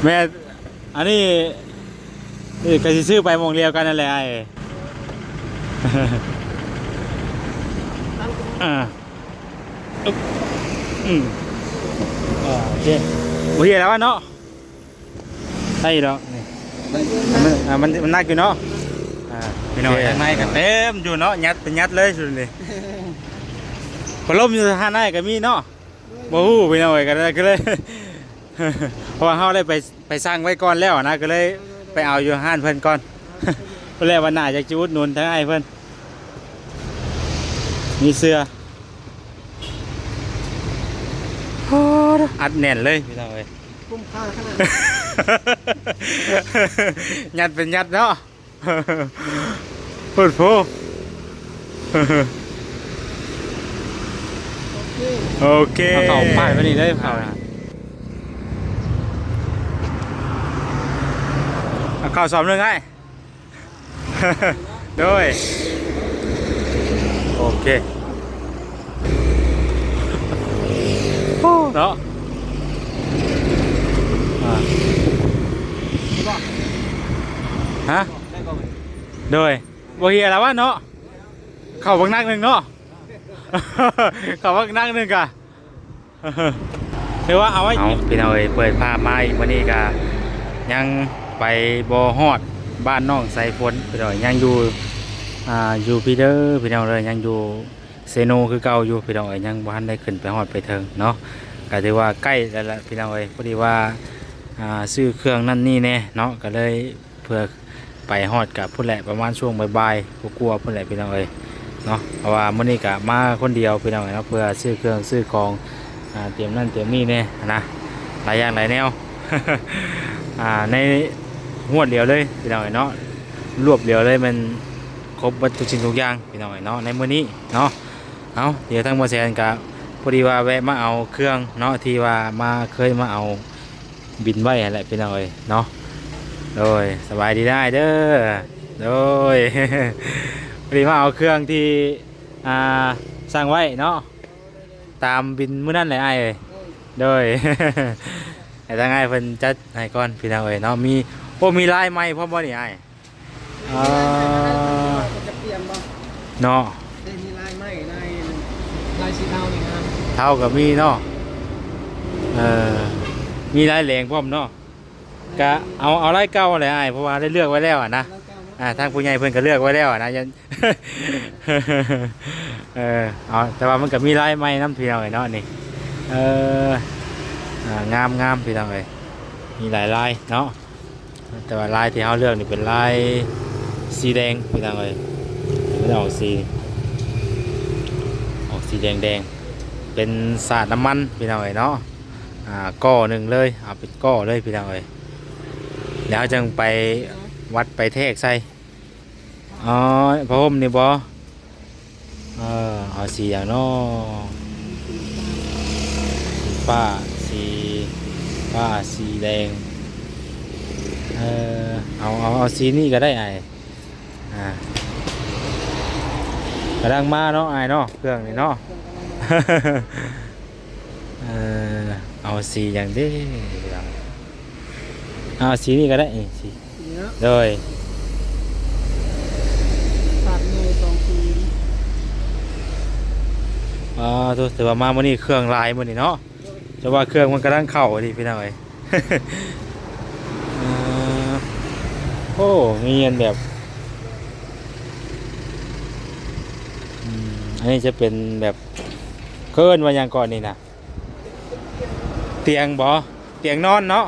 ແມ່ນ ອັນນີ້ ນີ້ກໍຊິຊື້ໄປໝ່ອງດຽວກັນນັ້ນແຫຼະອ້າຍ. ອ່າ ອຶບ ອືມ ອ່າ ໂອເຄ ບໍ່ເຮັດແລ້ວເນາະ. ໄດ້ຢູ່ດອກນີ້ ໄດ້ຢູ່ ມັນ ອ່າ ມັນ ມັນໜັກຢູ່ເນາະ. ອ່າ ພີ່ນ້ອງ ໂອເຄ ທາງໃນກໍເຕັມຢູ່ເນາະ ຍັດເປັນຍັດເລີຍຊຸດນີ້. ພັດລົມຢູ່ຮ້ານໃນກໍມີເນາະ ບໍ່ຮູ້ພີ່ນ້ອງເອີຍ ກໍເລີຍ ກໍເລີຍ ເພາະວ່າເຮົາໄດ້ໄປ ໄປສັ່ງໄວ້ກ່ອນແລ້ວນະ ກໍເລີຍໄປເອົາຢູ່ຮ້ານເພິ່ນກ່ອນ. ເພິ່ນແລ້ວວ່າໜ້າຢາກຈະອຸດໜູນທາງອ້າຍເພິ່ນ ມີເສື້ອ ໂອ້ ອັດແໜ້ນເລີຍພີ່ນ້ອງເອີຍ. ຄຸ້ມຄ່າຂະໜາດ ຍັດເປັນຍັດເນາະ. ໂພດໂພ ໂອເຄ ໂອເຄ ເອົາເຂົ້າປ້າຍໄວ້ນີ້ເດີ ເຂົ້າ ເອົາເຂົ້າສອບໜຶ່ງໃຫ້. ໂດຍ ໂອເຄ ໂອ້ ເນາະ ອ່າ ຮະ ໂດຍ ບໍ່ເຮຍແລ້ວວະເນາະ ເຂົ້າບັກນັກໜຶ່ງເນາະ ເຂົ້າບັກນັກໜຶ່ງກະ ຖືວ່າເອົາໄວ້ ເອົາ ກິນ ພີ່ນ້ອງເອີຍ ເປີດພາບມາອີກມື້ນີ້ກະຍັງໄປບໍ່ຮອດບ້ານນ້ອງສາຍຝົນ ພີ່ນ້ອງເອີຍ ຍັງຢູ່ ອ່າ ຢູ່ພີ້ເດີ ພີ່ນ້ອງເອີຍ ຍັງຢູ່ເຊໂນຄືເກົ່າຢູ່ ພີ່ນ້ອງເອີຍ ຍັງບໍ່ທັນໄດ້ຂຶ້ນໄປຮອດໄປເຖິງເນາະ ກະຖືວ່າໃກ້ແລ້ວລະ ພີ່ນ້ອງເອີຍ ພໍດີວ່າ ອ່າ ຊື້ເຄື່ອງນັ້ນນີ້ແດ່ເນາະ ກະເລີຍ ເພື່ອໄປຮອດກະພຸ້ນແຫຼະ ປະມານຊ່ວງບ່າຍໆ ກວ່າໆ ພຸ້ນແຫຼະ ພີ່ນ້ອງເອີຍເນາະ ເພາະວ່າມື້ນີ້ກະມາຄົນດຽວ ພີ່ນ້ອງເອີຍເນາະ ເພື່ອຊື້ເຄື່ອງຊື້ຂອງ ອ່າ ຕຽມນັ້ນຕຽມນີ້ແດ່ຫັ້ນນະ ຫຼາຍຢ່າງຫຼາຍແນວ ອ່າ ໃນຮວດດຽວເລີຍ ພີ່ນ້ອງເອີຍເນາະ ລວບດຽວເລີຍ ແມ່ນຄົບເບິດທຸກສິ່ງທຸກຢ່າງ ພີ່ນ້ອງເອີຍເນາະ ໃນມື້ນີ້ເນາະ. ເອົາ ດຽວທາງບໍ່ແສນກະ ພໍດີວ່າແວະມາເອົາເຄື່ອງເນາະ ທີ່ວ່າມາ ເຄີຍມາເອົາ ບິນໄວ້ຫັ້ນແຫຼະ ພີ່ນ້ອງເອີຍເນາະ. ໂດຍ ສະບາຍດີນາຍເດີ ໂດຍ ພໍດີມາເອົາເຄື່ອງທີ່ ອ່າ ສັ່ງໄວ້ເນາະ ຕາມບິນມື້ນັ້ນແຫຼະອ້າຍເອີຍ. ໂດຍ ໃຫ້ທາງອ້າຍເພິ່ນຈັດໃຫ້ກ່ອນ ພີ່ນ້ອງເອີຍເນາະ. ມີ ໂອ້ ມີລາຍໃໝ່ພ້ອມບໍ່ນີ້ອ້າຍ? ອ່າ ຈະປ່ຽນບໍ່ ເນາະ ເດ້ ມີລາຍໃໝ່ ລາຍ ລາຍສີເທົານີ້ງາມ ເທົາກໍມີເນາະ. ເອີ ມີລາຍແດງພ້ອມເນາະ. ກະເອົາ ເອົາລາຍເກົ່າແຫຼະອ້າຍ ເພາະວ່າໄດ້ເລືອກໄວ້ແລ້ວຫັ້ນນະ. ລາຍເກົ່າເນາະ ອ່າ ທາງຜູ້ໃຫຍ່ເພິ່ນກໍເລືອກໄວ້ແລ້ວຫັ້ນນະ. ເອີ ເອົາ ແຕ່ວ່າມັນກໍມີລາຍໃໝ່ນຳ ພີ່ນ້ອງເອີຍເນາະ ນີ້. ເອີ ອ່າ ງາມໆ ພີ່ນ້ອງເອີຍ ມີຫຼາຍລາຍເນາະ. ແຕ່ວ່າລາຍທີ່ເຮົາເລືອກນີ້ເປັນລາຍສີແດງ ພີ່ນ້ອງເອີຍ ມັນອອກສີ ອອກສີແດງໆ ເປັນສາດນ້ຳມັນ ພີ່ນ້ອງເອີຍເນາະ. ອ່າ ກໍໜຶ່ງເລີຍ ເອົາເປັນກໍເລີຍ ພີ່ນ້ອງເອີຍ ແລ້ວຈັ່ງໄປວັດໄປແທກໃສ່. ອໍ ຜ້າຫົ່ມນີ້ບໍ່? ເອີ ເອົາສີຫຍັງນໍ? ຟ້າ ສີຟ້າ ສີແດງ. ເອີ ເອົາ ເອົາ ເອົາສີນີ້ກໍໄດ້ອ້າຍ. ອ່າ ກຳລັງມາເນາະອ້າຍເນາະ ເຄື່ອງນີ້ເນາະ. ເອີ ເອົາສີຫຍັງເດ? ເອົາສີນີ້ກໍໄດ້ ນີ້ສີ ນີ້ເນາະ ໂດຍ. ປາດໃຫຍ່ສອງສີ. ອ່າ ໂທ້ ຖືວ່າມາມື້ນີ້ເຄື່ອງຫຼາຍມື້ນີ້ເນາະ. ແຕ່ວ່າເຄື່ອງມັນກຳລັງເຂົ້ານີ້ ພີ່ນ້ອງເອີຍ. ເອີ ໂອ້ ມີອັນແບບ ອືມ ອັນນີ້ຈະເປັນແບບ ເອີ້ນວ່າຫຍັງເກາະນີ້ນະ? ຕຽງບໍ່? ຕຽງນອນເນາະ.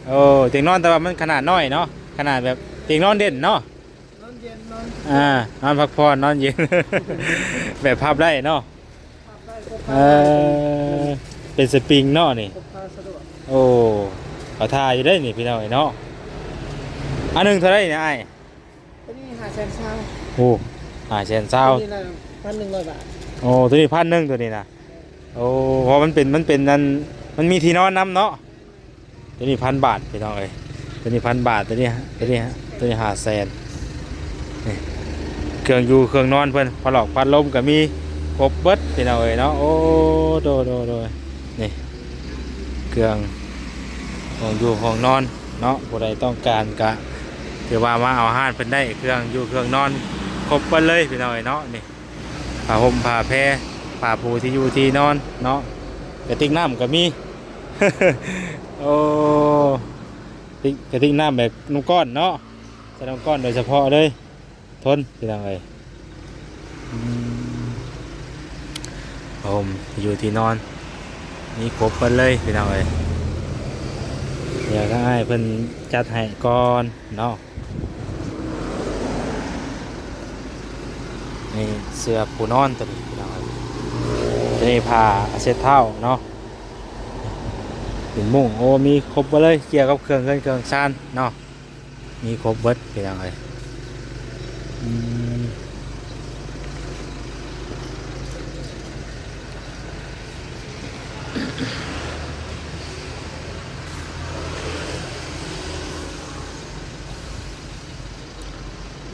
ໂອ້ ຕຽງນອນ ແຕ່ວ່າມັນຂະໜາດນ້ອຍເນາະ ຂະໜາດແບບຕຽງນອນເດັ່ນເນາະ. ນອນເຢັນ ນອນ ອ່າ ນອນພັກຜ່ອນ ນອນເຢັນ ແບບພັບໄດ້ເນາະ. ເອີ ເປັນສະປຣິງເນາະນີ້. ໂອ້ ເອົາທ່າຢູ່ເດ້ນີ້ ພີ່ນ້ອງເອີຍເນາະ. ອັນໜຶ່ງເທົ່າໃດນີ້ອ້າຍ? ຕົວນີ້ຫ້າແສນຊາວ. ໂອ້ ຫ້າແສນຊາວ ຕົວນີ້ນະ ພັນໜຶ່ງຮ້ອຍບາດ. ໂອ້ ຕົວນີ້ພັນໜຶ່ງ ຕົວນີ້ນະ. ໂອ້ ເພາະມັນເປັນ ມັນເປັນອັນ ມັນມີທີ່ນອນນຳເນາະ. ຕົວນີ້ພັນບາດ ພີ່ນ້ອງເອີຍ ຕົວນີ້ພັນບາດ ຕົວນີ້ ຕົວນີ້ ຕົວນີ້ຫ້າແສນ. ນີ້ ເຄື່ອງຢູ່ເຄື່ອງນອນເພິ່ນ ພັດລອກພັດລົມກໍມີ ຄົບເບິດ ພີ່ນ້ອງເອີຍເນາະ. ໂອ້ ໂດຍ ໂດຍ ໂດຍ ນີ້ ເຄື່ອງ ຫ້ອງຢູ່ຫ້ອງນອນເນາະ ຜູ້ໃດຕ້ອງການກະຖືວ່າມາເອົາຮ້ານເພິ່ນໄດ້ ເຄື່ອງຢູ່ເຄື່ອງນອນຄົບເບິດເລີຍພີ່ນ້ອງເອີຍເນາະ. ນີ້ຜ້າຫົ່ມຜ້າແພ ຜ້າປູທີ່ຢູ່ທີ່ນອນເນາະ ກະຕິກນ້ຳກະມີ. ໂອ້ ຕິກ ກະຕິກນ້ຳແບບນ້ຳກ້ອນເນາະ ໃສ່ນ້ຳກ້ອນໂດຍສະເພາະເລີຍ. ທົນພີ່ນ້ອງເອີຍ. ອືມ ຜ້າຫົ່ມຢູ່ທີ່ນອນ ມີຄົບເບິດເລີຍພີ່ນ້ອງເອີຍ. ດຽວທາງອ້າຍເພິ່ນຈັດໃຫ້ກ່ອນເນາະ. ນີ້ເສື້ອປູນອນໂຕນີ້ພີ່ນ້ອງເອີຍ. ໂຕນີ້ຜ້າເຊັດເທົ້າເນາະ ເປັນມຸ້ງ. ໂອ້ ມີຄົບເບິດເລີຍ ກ່ຽວກັບເຄື່ອງເຮືອນເຄື່ອງຊານເນາະ. ມີຄົບເບິດພີ່ນ້ອງເອີຍ. ອືມ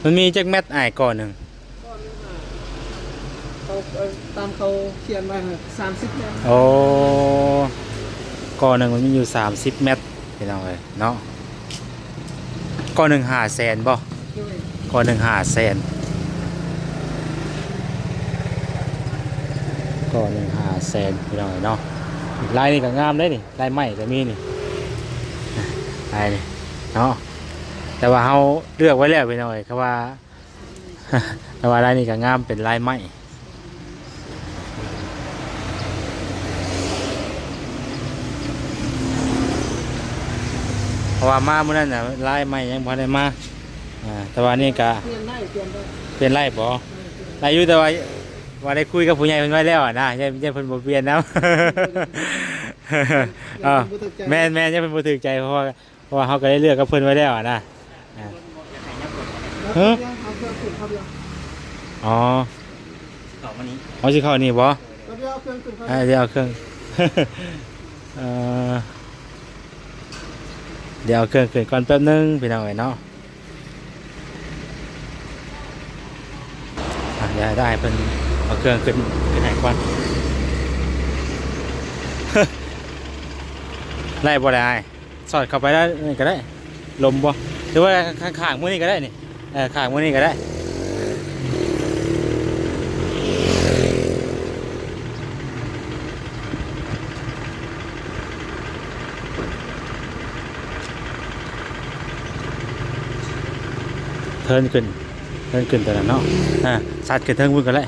ມັນມີຈັກແມັດອ້າຍ ກໍໜຶ່ງ? ກໍໜຶ່ງຫ້າ ເຂົາ ເອີ ຕາມເຂົາຂຽນໄວ້ຫັ້ນ ສາມສິບແມັດ. ໂອ້ ກໍໜຶ່ງມັນມີຢູ່ສາມສິບແມັດພີ່ນ້ອງເອີຍເນາະ. ກໍໜຶ່ງຫ້າແສນບໍ່? ໂດຍ ກໍໜຶ່ງຫ້າແສນ ກໍໜຶ່ງຫ້າແສນພີ່ນ້ອງເອີຍເນາະ. ລາຍນີ້ກໍງາມເດ້ນີ້ ລາຍໄມ້ກໍມີນີ້ ລາຍນີ້ເນາະ. ແຕ່ວ່າເຮົາເລືອກໄວ້ແລ້ວພີ່ນ້ອງເອີຍ ຄືວ່າ ແຕ່ວ່າລາຍນີ້ກໍງາມ ເປັນລາຍໄມ້. ເພາະວ່າມາມື້ນັ້ນນະ ລາຍໄມ້ຍັງບໍ່ໄດ້ມາ. ອ່າ ແຕ່ວ່ານີ້ກະ ປ່ຽນໄດ້ ປ່ຽນໄດ້ ປ່ຽນໄດ້ບໍ່? ເອີ ປ່ຽນໄດ້ຢູ່ ແຕ່ວ່າ ວ່າໄດ້ຄຸຍກັບຜູ້ໃຫຍ່ເພິ່ນໄວ້ແລ້ວຫັ້ນນະ ຢ້ານ ຢ້ານເພິ່ນບໍ່ປ່ຽນນຳ. ເອີ ແມ່ນໆ ຢ້ານເພິ່ນບໍ່ຖືກໃຈ ເພາະວ່າ ເພາະວ່າເຮົາກໍໄດ້ເລືອກກັບເພິ່ນໄວ້ແລ້ວຫັ້ນນະ. ອ່າ ຮະ? ເອົາເຄື່ອງຂຶ້ນເຂົາດຽວ. ອໍ ເຂົ້າມານີ້ ເອົາ ຊິເຂົ້ານີ້ບໍ່? ເຂົາດຽວເອົາເຄື່ອງຂຶ້ນເຂົາດຽວ. ອ່າ ດຽວເອົາເຄື່ອງ ເອີ ດຽວເອົາເຄື່ອງຂຶ້ນກ່ອນແປັບໜຶ່ງພີ່ນ້ອງເອີຍເນາະ. ອ່າ ດຽວໃຫ້ເພິ່ນເອົາເຄື່ອງຂຶ້ນ ຂຶ້ນໃຫ້ກ່ອນ. ໄດ້ບໍ່ໄດ້ອ້າຍ? ສອດເຂົ້າໄປໄດ້ ນີ້ກໍໄດ້ ລົມບໍ່? ຫຼືວ່າຂ້າງໆ ມື້ນີ້ກໍໄດ້ນີ້ ເອີ ຂ້າງມື້ນີ້ກໍໄດ້. ເທີນຂຶ້ນ ເທີນຂຶ້ນຕົວນັ້ນເນາະ. ອ່າ ຊັດຂຶ້ນເທິງພຸ້ນກໍໄດ້.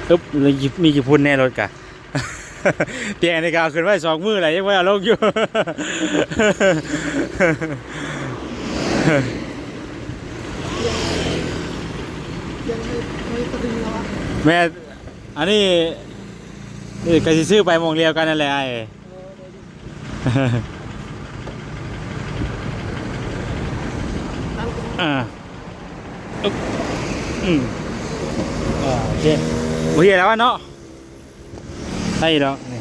ອຶບ ມີຢູ່ພຸ້ນແນ່ລົດກະ. ຕຽງອັນນີ້ກໍເອົາຂຶ້ນໄວ້ສອງມື້ແລ້ວ ຍັງບໍ່ໄດ້ເອົາລົງຢູ່. ແມ່ນ ອັນນີ້ ນີ້ກໍຊິຊື້ໄປໝ່ອງດຽວກັນນັ້ນແຫຼະອ້າຍ. ອ່າ ອຶບ ອືມ ອ່າ ໂອເຄ ບໍ່ເຮັດແລ້ວເນາະ. ໄດ້ຢູ່ດອກນີ້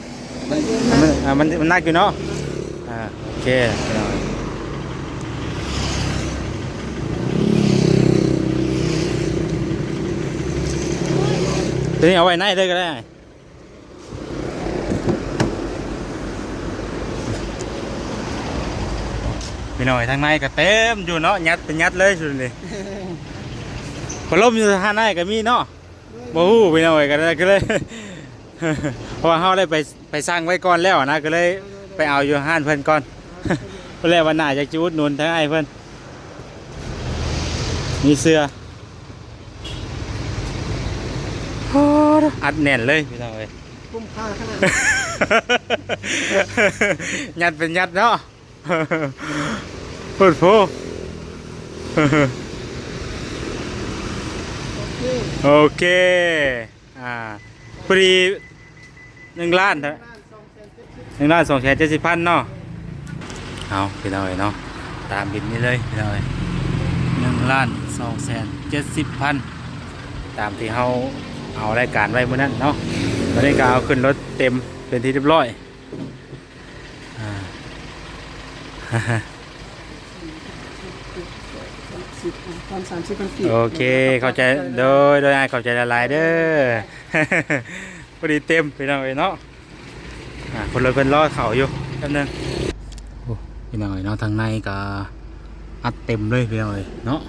ມັນ ອ່າ ມັນ ມັນໜັກຢູ່ເນາະ. ອ່າ ໂອເຄ ໂຕນີ້ເອົາໄວ້ໃນເລີຍກໍໄດ້. ພີ່ນ້ອງ ທາງໃນກໍເຕັມຢູ່ເນາະ ຍັດເປັນຍັດເລີຍຊຸດນີ້. ພັດລົມຢູ່ຮ້ານໃນກໍມີເນາະ. ບໍ່ຮູ້ພີ່ນ້ອງເອີຍ ກໍເລີຍ ເພາະວ່າເຮົາໄດ້ໄປ ໄປສັ່ງໄວ້ກ່ອນແລ້ວນະ ກໍເລີຍໄປເອົາຢູ່ຮ້ານເພິ່ນກ່ອນ. ເພິ່ນແລ້ວ ວັນໜ້າຢາກຈະອຸດໜູນທາງອ້າຍເພິ່ນ. ມີເສື້ອ ໂອ້ ອັດແໜ້ນເລີຍພີ່ນ້ອງເອີຍ ຄຸ້ມຄ່າຂະໜາດ ຍັດເປັນຍັດເນາະ. ໂພດໂພ ໂອເຄ ໂອເຄ ອ່າ ພໍດີ ໜຶ່ງລ້ານ ໜຶ່ງລ້ານສອງແສນເຈັດສິບພັນເນາະ. ເອົາ ພີ່ນ້ອງເອີຍເນາະ ຕາມບິນນີ້ເລີຍພີ່ນ້ອງເອີຍ ໜຶ່ງລ້ານສອງແສນເຈັດສິບພັນ ຕາມທີ່ເຮົາເອົາລາຍການໄວ້ມື້ນັ້ນເນາະ. ຕອນນີ້ກໍເອົາຂຶ້ນລົດເຕັມເປັນທີ່ຮຽບຮ້ອຍ. ອ່າ ໂອເຄ ເຂົ້າໃຈ ໂດຍ ໂດຍ ອ້າຍ ຂອບໃຈຫຼາຍໆເດີ. ພໍດີເຕັມພີ່ນ້ອງເອີຍເນາະ. ອ່າ ຄົນລົດເພິ່ນລໍເຂົ້າຢູ່ແປັບໜຶ່ງ. ພີ່ນ້ອງເອີຍເນາະ ທາງໃນກໍອັດເຕັມເລີຍພີ່ນ້ອງເອີຍເນາະ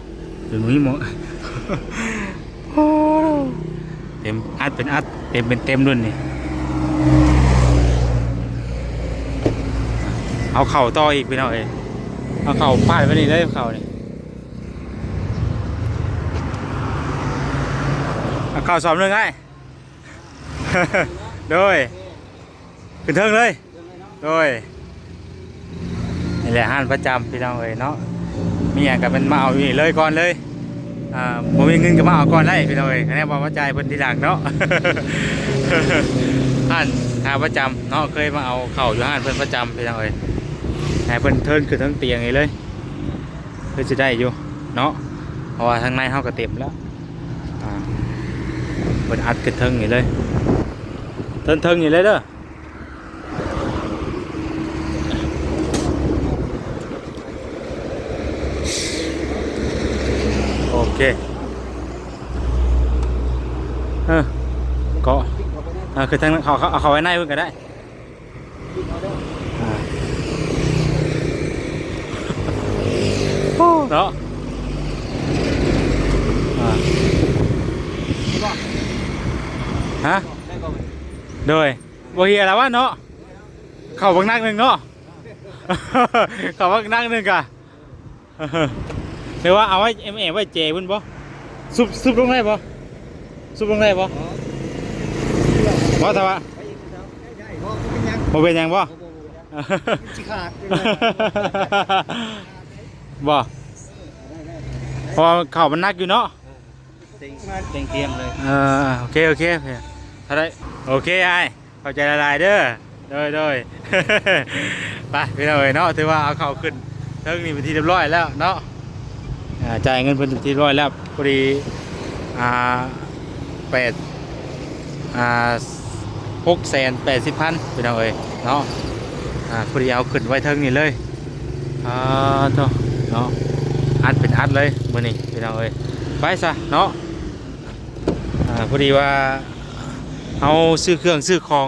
ຈົນບໍ່ມີໝ່ອງ ໂອ້ ເຕັມ ອັດເປັນອັດ ເຕັມເປັນເຕັມລຸ້ນນີ້ ເອົາເຂົ້າຕໍ່ອີກພີ່ນ້ອງເອີຍ ເອົາເຂົ້າປາດໄວ້ນີ້ເລີຍ ເຂົ້ານີ້ ເອົາເຂົ້າສອບໜຶ່ງອ້າຍ ໂດຍ ຂຶ້ນເທິງເລີຍ ໂດຍ ນີ້ແຫຼະຮ້ານປະຈຳພີ່ນ້ອງເອີຍເນາະ ມີຫຍັງກໍແມ່ນມາເອົາຢູ່ນີ້ເລີຍກ່ອນເລີຍ ອ່າ ບໍ່ມີເງິນກໍມາເອົາກ່ອນໄດ້ພີ່ນ້ອງເອີຍ ຄະແນນວ່າມາຈ່າຍເພິ່ນທີຫຼັງເນາະ ຮ້ານ ຮ້ານປະຈຳເນາະ ເຄີຍມາເອົາເຂົ້າຢູ່ຮ້ານເພິ່ນປະຈຳພີ່ນ້ອງເອີຍ ໃຫ້ເພິ່ນເທີນຂຶ້ນເທິງຕຽງນີ້ເລີຍ ຄືຊິໄດ້ຢູ່ເນາະ ເພາະວ່າທາງໃນເຮົາກໍເຕັມແລ້ວ ອ່າ ເພິ່ນອັດຂຶ້ນເທິງນີ້ເລີຍ ເທິງໆນີ້ເລີຍເດີ ໂອເຄ ເອີ ເກາະ ອ່າ ຄືທາງນັ້ນ ເຂົາ ເຂົາ ເອົາເຂົ້າໄວ້ໃນເພິ່ນກໍໄດ້ ອ່າ ໂອ້ ເນາະ ອ່າ ຮະ ໂດຍ ບໍ່ເຮຍລະວະເນາະ ເຂົ້າບັກໜັກໜຶ່ງເນາະ ເຂົ້າບັກໜັກໜຶ່ງກະ ຫຼືວ່າເອົາໄວ້ແອບໄວ້ແຈພຸ້ນບໍ່? ຊຸບ ຊຸບລົງໄດ້ບໍ່? ຊຸບລົງໄດ້ບໍ່? ບໍ່ ຖ້າວ່າ ບໍ່ເປັນຫຍັງບໍ່? ຊິຂາດ ບໍ່ ເພາະວ່າເຂົ້າມັນໜັກຢູ່ເນາະ. ເຕັງ ເຕັງຕຽມເລີຍ ເອີ ໂອເຄ ໂອເຄ ເທົ່າໃດ? ໂອເຄອ້າຍ ຂອບໃຈຫຼາຍໆເດີ ໂດຍ ໂດຍ ໄປພີ່ນ້ອງເອີຍເນາະ ຖືວ່າເອົາເຂົ້າຂຶ້ນເທິງນີ້ເປັນທີ່ຮຽບຮ້ອຍແລ້ວເນາະ ອ່າ ຈ່າຍເງິນເພິ່ນເປັນທີ່ຮຽບຮ້ອຍແລ້ວ ພໍດີ ອ່າ ແປດ ອ່າ ຫົກແສນແປດສິບພັນ ພີ່ນ້ອງເອີຍເນາະ ອ່າ ພໍດີເອົາຂຶ້ນໄວ້ເທິງນີ້ເລີຍ ອ່າ ໂທ້ ເນາະ ອັດເປັນອັດເລີຍມື້ນີ້ ພີ່ນ້ອງເອີຍ ໄປຊະເນາະ ອ່າ ພໍດີວ່າເຮົາຊື້ເຄື່ອງຊື້ຂອງ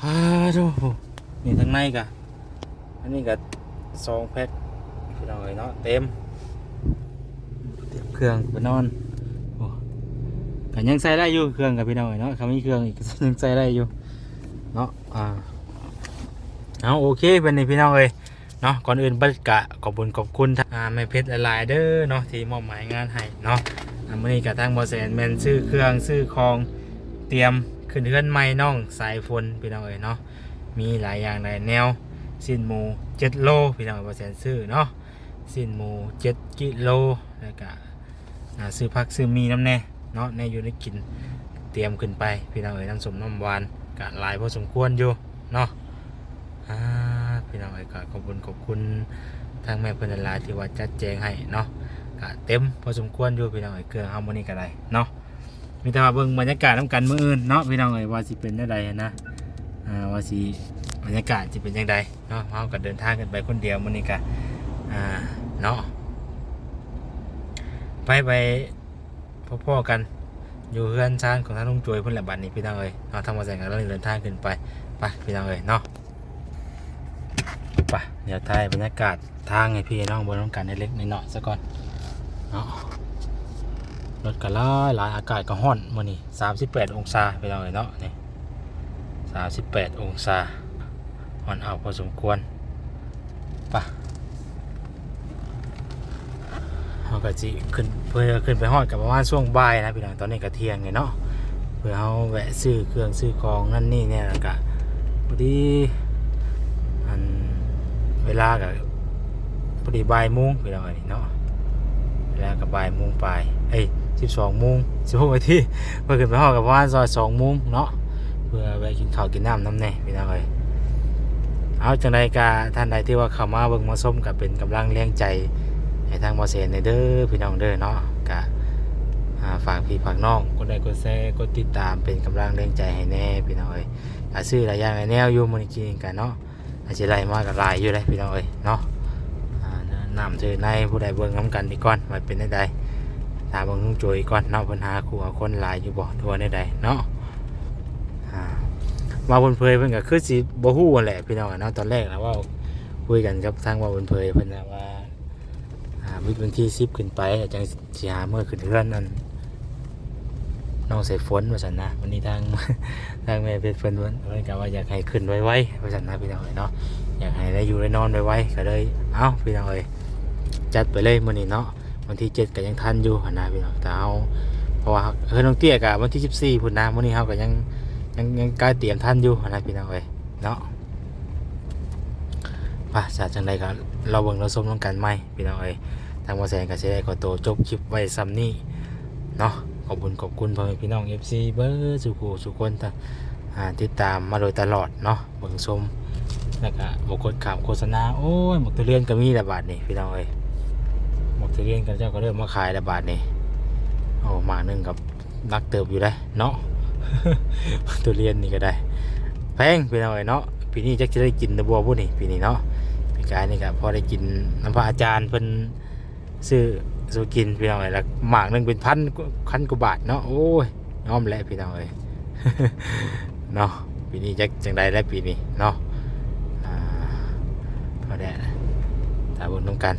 ອ່າ ໂທ້ ນີ້ທາງໃນກະ ອັນນີ້ກະສອງແພັກ ພີ່ນ້ອງເອີຍເນາະ ເຕັມ ເຕັມເຄື່ອງໄປນອນ ໂອ້ ກະຍັງໃຊ້ໄດ້ຢູ່ເຄື່ອງກະ ພີ່ນ້ອງເອີຍເນາະ ຄັນມີເຄື່ອງອີກກະຍັງໃຊ້ໄດ້ຢູ່ເນາະ ອ່າ ເອົາ ໂອເຄ ບັດນີ້ ພີ່ນ້ອງເອີຍ ເນາະ ກ່ອນອື່ນເບິດກະຂອບບຸນຂອບຄຸນ ອ່າ ແມ່ເພັດຫຼາຍໆເດີເນາະ ທີ່ມອບໝາຍງານໃຫ້ເນາະ ອ່າ ມື້ນີ້ກະທາງບໍ່ແສນແມ່ນຊື້ເຄື່ອງຊື້ຂອງ ຕຽມຂຶ້ນເຮືອນໃໝ່ນ້ອງສາຍຝົນ ພີ່ນ້ອງເອີຍເນາະ ມີຫຼາຍຢ່າງຫຼາຍແນວ ຊີ້ນໝູເຈັດໂລ ພີ່ນ້ອງເອີຍ ບໍ່ແສນຊື້ເນາະ ຊີ້ນໝູເຈັດກິໂລ ແລ້ວກະ ອ່າ ຊື້ຜັກຊື້ໝີ່ນຳແດ່ເນາະ ແນວຢູ່ແນວກິນ ຕຽມຂຶ້ນໄປ ພີ່ນ້ອງເອີຍ ນ້ຳສົ້ມນ້ຳຫວານ ກະຫຼາຍພໍສົມຄວນຢູ່ເນາະ ອ່າ ພີ່ນ້ອງເອີຍ ກະຂອບຄຸນຂອບຄຸນທາງແມ່ເພິ່ນຫຼາຍໆ ທີ່ວ່າຈັດແຈງໃຫ້ເນາະ ກະເຕັມພໍສົມຄວນຢູ່ ພີ່ນ້ອງເອີຍ ເຄື່ອງເຮົາມື້ນີ້ກະໄດ້ເນາະ ມີແຕ່ວ່າເບິ່ງບັນຍາກາດນຳກັນມື້ອື່ນເນາະ ພີ່ນ້ອງເອີຍ ວ່າຊິເປັນແນວໃດຫັ້ນນະ ອ່າ ວ່າຊິ ບັນຍາກາດຊິເປັນຈັ່ງໃດເນາະ ເຮົາກໍເດີນທາງກັນໄປຄົນດຽວມື້ນີ້ກະ ອ່າ ເນາະ ໄປ ໄປພໍ້ໆກັນຢູ່ເຮືອນຊານຂອງທ່ານລຸງໂຈຍພຸ້ນແຫຼະ ບັດນີ້ ພີ່ນ້ອງເອີຍເນາະ ທາງບໍ່ແສນກຳລັງເດີນທາງຂຶ້ນໄປ ໄປ ພີ່ນ້ອງເອີຍເນາະ ໄປ ດຽວຖ່າຍບັນຍາກາດ ທາງໃຫ້ພີ່ນ້ອງເບິ່ງນຳກັນເລັກໆນ້ອຍໆຊະກ່ອນເນາະ ລົດກໍຫຼາຍໆ ອາກາດກໍຮ້ອນມື້ນີ້ ສາມສິບແປດອົງສາ ພີ່ນ້ອງເອີຍເນາະ ນີ້ ສາມສິບແປດອົງສາ ຮ້ອນອ້າວພໍສົມຄວນ ປະ ເຮົາກໍຊິຂຶ້ນ ເພື່ອຂຶ້ນໄປຮອດກໍປະມານຊ່ວງບ່າຍນະພີ່ນ້ອງ ຕອນນີ້ກໍທ່ຽງແລ້ວເນາະ ເພື່ອເຮົາແວະຊື້ເຄື່ອງຊື້ຂອງນັ້ນນີ້ແດ່ ແລ້ວກະພໍດີ ອັນ ເວລາກະພໍດີບ່າຍໂມງພີ່ນ້ອງເອີຍເນາະ ເວລາກະບ່າຍໂມງປາຍ ເອີຍ ສິບສອງໂມງ ສິບຫົກນາທີ ເພື່ອຂຶ້ນໄປຮອດກະປະມານສອງໂມງເນາະ ເພື່ອແວະກິນເຂົ້າກິນນ້ຳນຳແດ່ພີ່ນ້ອງເອີຍ ເອົາ ຈັ່ງໃດກະທ່ານໃດທີ່ວ່າເຂົ້າມາເບິ່ງມາຊົມກະເປັນກຳລັງແຮງໃຈໃຫ້ທາງບໍ່ແສນແດ່ເດີພີ່ນ້ອງເດີເນາະ ກະ ອ່າ ຝາກພີ່ຝາກນ້ອງກົດໄລກົດແຊ ກົດຕິດຕາມເປັນກຳລັງແຮງໃຈໃຫ້ແດ່ພີ່ນ້ອງເອີຍ ກະຊື້ຫຼາຍຢ່າງຫຼາຍແນວຢູ່ມື້ກີ້ນີ້ກະເນາະ ອາດຊິໄລ່ມາກໍຫຼາຍຢູ່ເດ້ພີ່ນ້ອງເອີຍເນາະ ອ່າ ນ້ຳຖືໃນ ຜູ້ໃດເບິ່ງນຳກັນອີກກ່ອນວ່າເປັນແນວໃດ ຖ້າເບິ່ງລຸງໂຈຍກ່ອນເນາະ ເພິ່ນຫາຄູ່ຫາຄົນຫຼາຍຢູ່ບໍ່ ຫຼືວ່າແນວໃດເນາະ ອ່າ ວ່າເພິ່ນເຜີຍ ເພິ່ນກໍຄືຊິບໍ່ຮູ້ຫັ້ນແຫຼະພີ່ນ້ອງເນາະ ຕອນແລກນະເວົ້າ ຄຸຍກັນກັບທາງບ່າວບຸນເຜີຍເພິ່ນນະວ່າ ອ່າ ວິດວັນທີສິບຂຶ້ນໄປ ແລ້ວຈັ່ງຊິຫາມື້ຂຶ້ນເຮືອນອັນ ນ້ອງສາຍຝົນວ່າຊັ້ນນະ. ວັນນີ້ທາງ ທາງແມ່ເພັດເພິ່ນ ເພິ່ນກໍວ່າຢາກໃຫ້ຂຶ້ນໄວໆວ່າຊັ້ນນະ ພີ່ນ້ອງເອີຍເນາະ, ຢາກໃຫ້ໄດ້ຢູ່ໄດ້ນອນໄວໆ ກໍເລີຍ ເອົ້າ ພີ່ນ້ອງເອີຍ ຈັດໄປເລີຍມື້ນີ້ເນາະ. ວັນທີເຈັດກໍຍັງທັນຢູ່ຫັ້ນນະ ພີ່ນ້ອງ, ແຕ່ເຮົາ ເພາະວ່າເຮືອນນ້ອງເຕ້ຍກໍວັນທີສິບສີ່ພຸ້ນນະ. ມື້ນີ້ເຮົາກໍຍັງ ຍັງ ຍັງກະຕຽມທັນຢູ່ຫັ້ນນະ ພີ່ນ້ອງເອີຍເນາະ. ໄປ ຈາກຈັ່ງໃດກໍລອເບິ່ງລອຊົມນຳກັນໃໝ່ ພີ່ນ້ອງເອີຍ. ທາງບ່າວແສນກໍຊິໄດ້ຂໍໂຕຈົບຄລິບໄວ້ສ່ຳນີ້ເນາະ. ຂອບຄຸນ ຂອບຄຸນພໍ່ແມ່ພີ່ນ້ອງ ເອັຟຊີ ເບິດສູ່ຜູ້ສູ່ຄົນ ທີ່ ອ່າ ຕິດຕາມມາໂດຍຕະຫຼອດເນາະ, ເບິ່ງຊົມ ແລ້ວກໍບໍ່ກົດຂ້າມໂຄສະນາ. ໂອ້ຍ ໝາກທຸລຽນກໍມີແລ້ວບາດນີ້ ພີ່ນ້ອງເອີຍ, ໝາກທຸລຽນເຂົາເຈົ້າກໍເລີ່ມມາຂາຍແລ້ວບາດນີ້. ໂອ້ ໝາກໜຶ່ງກໍ ໜັກເຕີບຢູ່ເດ້ເນາະ. ທຸລຽນນີ້ກໍໄດ້ແພງ ພີ່ນ້ອງເອີຍເນາະ. ປີນີ້ຈັກຊິໄດ້ກິນຫຼືບໍ່ບຸນີ້ ປີນີ້ເນາະ. ປີກາຍນີ້ກໍພໍໄດ້ກິນນຳພະອາຈານເພິ່ນຊື້ສູ່ກິນ ພີ່ນ້ອງເອີຍ, ແລ້ວໝາກໜຶ່ງເປັນພັນ ພັນກວ່າບາດເນາະ. ໂອ້ຍ ຍອມແຫຼະ ພີ່ນ້ອງເອີຍເນາະ. ປີນີ້ຈັກຈັ່ງໃດແຫຼະປີນີ້ເນາະ. ອ່າ ເອົາແຫຼະ ຖ້າເບິ່ງນຳກັນ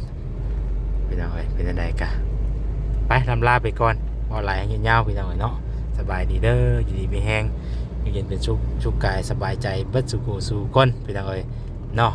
ພີ່ນ້ອງເອີຍ. ເປັນຈັ່ງໃດກະໄປ ລຳລາໄປກ່ອນ, ເວົ້າຫຼາຍໃຫ້ຍາວ ພີ່ນ້ອງເອີຍເນາະ. ສະບາຍດີເດີ, ຢູ່ດີມີແຮງ, ຢູ່ເຢັນເປັນສຸກ, ສຸກກາຍສະບາຍໃຈເບິດສູ່ຜູ້ສູ່ຄົນ ພີ່ນ້ອງເອີຍເນາະ.